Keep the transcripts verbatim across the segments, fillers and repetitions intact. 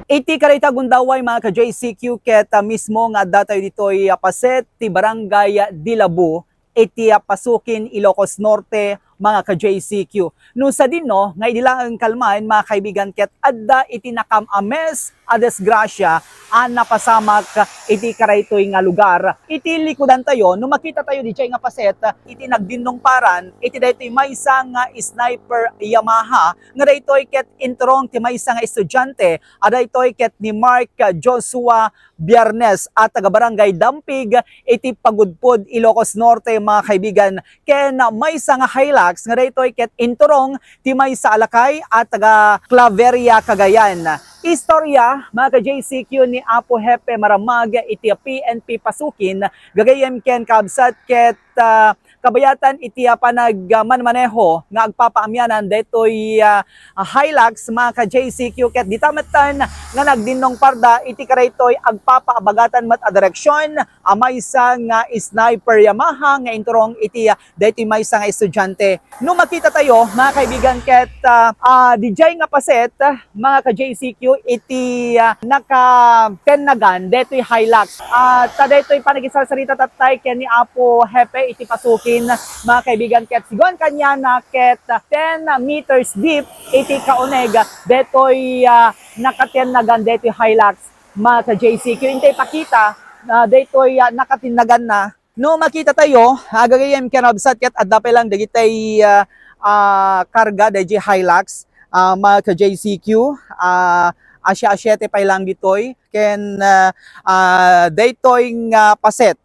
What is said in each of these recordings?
Iti karita gundaway, mga ka-J C Q, ket, ah, mismo nga adda tayo ditoy, ah, paset ti Barangay Dilabu, iti, ah, Pasukin, Ilocos Norte, mga ka-J C Q. No sadino nga idi laeng kalman, mga kaibigan, ket adda iti nakam-ames a disgrasya a napasamak iti karaytoy nga lugar. Iti likudan tayo, no makita tayo didiay nga paset, iti nagdinnong paran iti daytoy maysa nga sniper Yamaha, nga daytoy ket inturong ti maysa nga estudiante, a daytoy ket ni Mark Joshua Biernes a taga Barangay Dampig iti Pagudpud, Ilocos Norte, mga kaibigan, ken maysa nga Hilux nga daytoy ket inturong ti maysa a lakay a taga Claveria, Cagayan. Istorya, mga ka-J C Q, ni Apo Hepe Maramag iti P N P Pasukin, gagayyem ken kabsat ket, ah, kabayatan iti, ah, panagmanmaneho nga agpapaamianan daytoy, ah, Hilux, mga ka-J C Q, ket dita metten nga nagdinnong parda iti karaytoy agpapaabagatan met a direksyon a maysa nga sniper Yamaha nga inturong iti, ah, daytoy maysa nga estudiante. No makita tayo, mga kaibigan, ket, ah, ah, didiay nga paset, mga ka-J C Q, iti, ah, nakatennagan daytoy Hilux. Ah, ta daytoy panagisarsarita tattay ken ni Apo Hepe iti Pasukin, mga kaibigan, ket sigun kaniana ket, ah, ten meters deep iti kauneg daytoy, ah, nakatennagan daytoy Hilux, mga ka-J C Q. Intay pakita, ah, daytoy, ah, nakatennaganna. No makita tayo, ah, gagayyem ken kabsat ket adda pay lang dagitay, ah, ah, karga daydiay Hilux, ah, mga ka-J C Q, ah, Asia a siete pay lang ditoy, ken, ah, ah, daytoy nga paset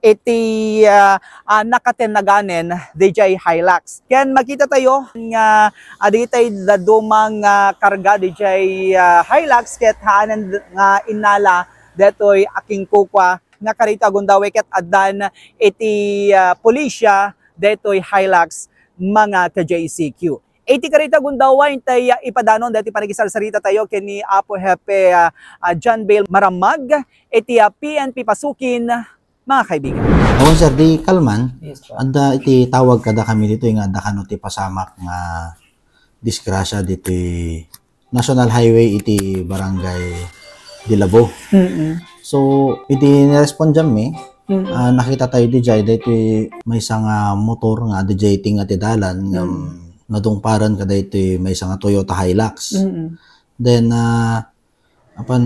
iti, ah, ah, nakatennaganen daydiay Hilux. Ken makita tayo nga, ah, dagitay dadduma nga karga daydiay, ah, Hilux ket haanen nga innala daytoy a kingkukua nga karita gundaway ket addan iti, ah, pulisya daytoy Hilux, mga ka-J C Q. Iti karita gundaway intay, ah, ipadanon daytoy panagisarsarita tayo ken ni Apo Hepe, ah, ah, John Bale Maramag iti, ah, P N P Pasukin, mga kaibigan. Awan, sir, di kalman. Yes, sir. Adda iti tawag kadakami ditoy nga adda kano ti pasamak nga disgrasya ditoy National Highway iti Barangay Dilabo. Mm-mm. So, iti nirespondanmi, Mm-mm. ah, nakita tayo didiay, daytoy maysa nga motor nga didiay tinga ti dalan, nga Mm. nadungparan kadaytoy maysa nga Toyota Hilux. Mm-mm. Then, ah, apan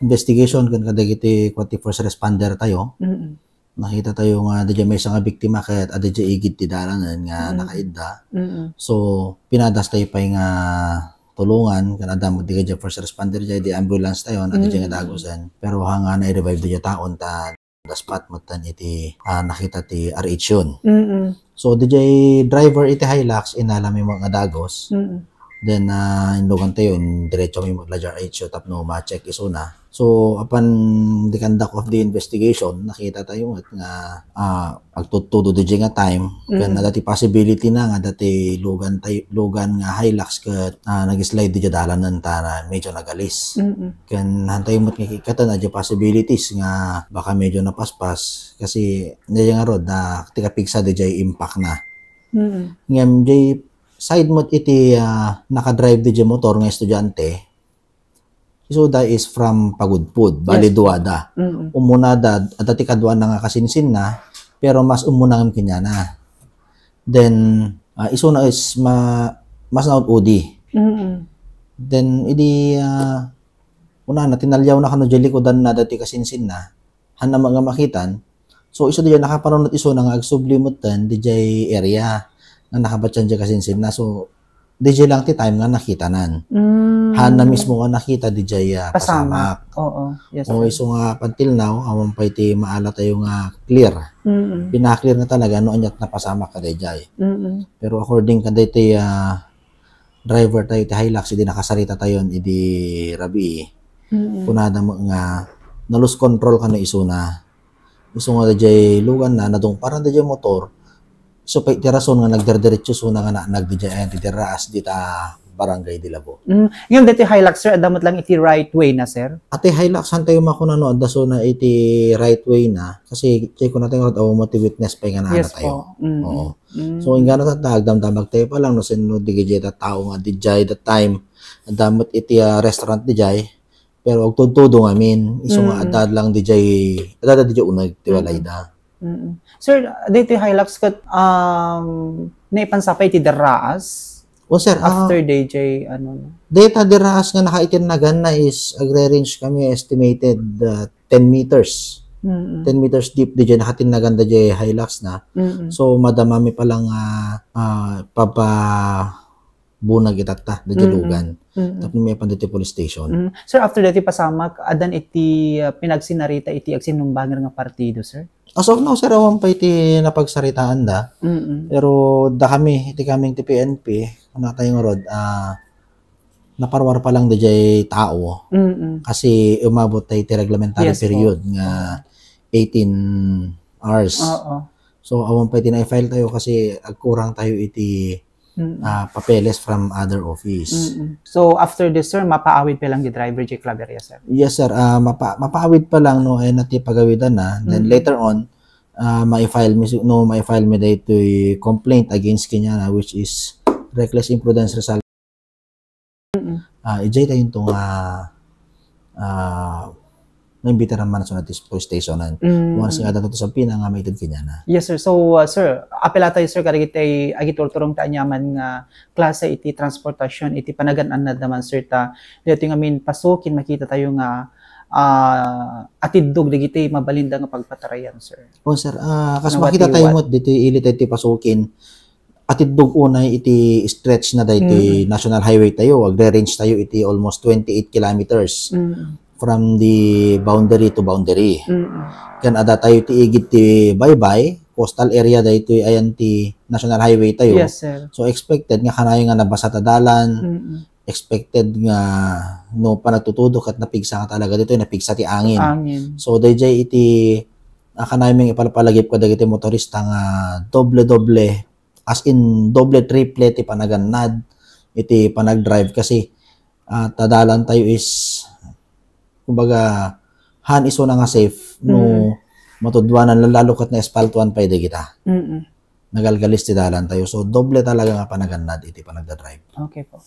investigation ken kadagiti, kuan, ti first responder tayo. Mm-mm. Nakita tayo nga didiay maysa nga biktima ket adda didiay igid ti dalanen nga Mm. nakaidda. Mm. So, pinadas tayo pay nga tulongan ken adda met didiay first responder, didiay ambulance tayo, adda didiay nga Mm. dagusen. Pero hanga na i-revive didiay taon ta daspat metten iti, ah, nakita ti R H yun. Mm. So, didiay driver iti Hilux, inalami met nga dagus. Mm. Then, ah, inlugan tayo, diretso mi met la didiay R H tapno ma-check isuna. So, upon the conduct of the investigation, nakita tayo met nga, ah, agtudtudo didiay nga time, ken Mm. adda ti possibility na nga adda ti lugan tay-, lugan nga Hilux ket, ah, nag-slide didiay dalanen ta na medyo nagalis. Mm. Ken hantay met nga kikatan, adda possibilities nga baka medyo napaspas kasi didiay ngarud, ah, ti kapigsa didiay impact na. Mm. Ngem didiay side met iti, ah, nakadrive didiay motor nga estudiante, isuda is from Pagudpud, bali Yes. duada. Mm. Umunada, adda ti kaduana nga kasinsinna, pero mas umuna ngem kaniana. Then, ah, isuna is ma-, mas naud-udi. Mm. Then, idi, ah, unana, tinaliawna kano didiay likudanna daytoy kasinsinna, hanna nga makitan. So, isu didiay nakapanunot isuna nga agsubli metten didiay area nga nakabatyan didiay kasinsinna. So, didiay lang ti time nga nakitanan. Mm. Hanna mismo nga nakita didiay, ah, Pasamak. pasamak. Oo. Yes, O, sir. isu nga up until now, awan pay ti maala tayo nga clear. Mm-mm. Pinaklear nga talaga no aniat napasamak kadaydiay. Mm-mm. Pero according kadaytoy, ah, driver tayo ti Hilux, idi nakasarita tayon idi rabii. Mm-mm. Kunada met nga na-lose control kano isuna. Isu nga didiay luganna, nadungparan didiay motor. Isu pay ti rason nga nagderderetso isuna nga naanag didiay, ayan, ti diraas dita Barangay Dilabo. Mm. Ngem daytoy Hilux, sir, adda met lang iti right way na, sir? Ati Hilux, hantay makuna no adda isuna iti right way na. Kasi, check ko natin, awan met ti witness pay nga naana Yes tayo. po. Mm. Oo. Mm. So, inggana tatta, agdamdamag tayo pa lang, no, sino didiay ta tao nga didiay that time, Adda met iti, ah, restaurant dijay, pero agtudtudo ngamin, isu nga Mm. adda lang dijay, adda dijay uneg ti Mm. balayda. Mm. Sir, daytoy Hilux ket, um, naipansapay ti derraas? O, sir, ah, after D J, ano, no? Dayta derraas nga nakaitinnaganna is agre-range kami estimated, ah, ten meters. Mm. Ten meters deep dijay nakatinnaganda dijay Hilux na. Mm. So, madamami pa lang, ah, ah, papa bunag itatta, dijay Mm. lugan. Mm. Tapno maipan ditoy police station. Mm. Sir, after daytoy pasamak, addan iti, ah, pinagsinarita iti agsinnumbanger nga partido, sir? As of now, sir, awan pa iti napagsaritaanda. Mm. Pero dakami, iti kaming ti P N P, kunatayo ngarud, ah, naparuar pa lang dijay tao. Mm. Kasi umabot tayo iti reglementary Yes po. period nga eighteen hours. Oo. So, awan pa iti na-file tayo kasi agkurang tayo iti Mm. ah, papeles from other office. Mm-mm. So, after this, sir, mapaawid pa lang di driver J Claveria, sir? Yes, sir. Ah, mapa-, mapaawid pa lang, no, ay na ti pagawidan na. Then Mm. later on, ah, ma-file mi, no, ma-file mi daytoy complaint against kaniana, which is reckless imprudence result. Mm-mm. Ah, ijay tayo ito nga, ah, naimbitaran man sa police stationan. Mm. Once nga dato ti sabpina nga maited kaniana. Yes, sir. So, uh, sir, apela tayo, sir, kadagiti agiturturong ti aniaman nga klase iti transportasyon, iti panagan-annad naman, sir, ta dito nga min pasukin, makita tayo nga, ah, atiddog dagiti mabalinda nga pagpatarayan, sir. Oh, sir, ah, kas Ano makita ti tayo what? Met dito, ili tayo ti pasukin, atiddog unay iti stretch na daytoy Mm. National Highway tayo, agre-range tayo iti almost twenty-eight kilometers Mm. from the boundary to boundary. Mm. Ken adda tayo ti igid ti baybay, coastal area daytoy ayan ti National Highway tayo. Yes, sir. So, expected nga kanayon nga nabasa ta dalan, Mm. expected nga no panagtutudo ket napigsa nga talaga ditoy, napigsa ti angin. Angin. So, dayjay iti, ah, kanayon nga ipalpalagip kadagiti motorista nga doble-doble, as in, doble, triple ti panagannad iti panagdrive kasi, ah, ta dalan tayo is, kumbaga, haan isuna nga safe no Mm. matudwanan, lalo ket naespaltuan pay dagita. Mm. Nagalgalis ti dalan tayo. So, doble talaga nga panagannad iti panagdadrive. Okay po.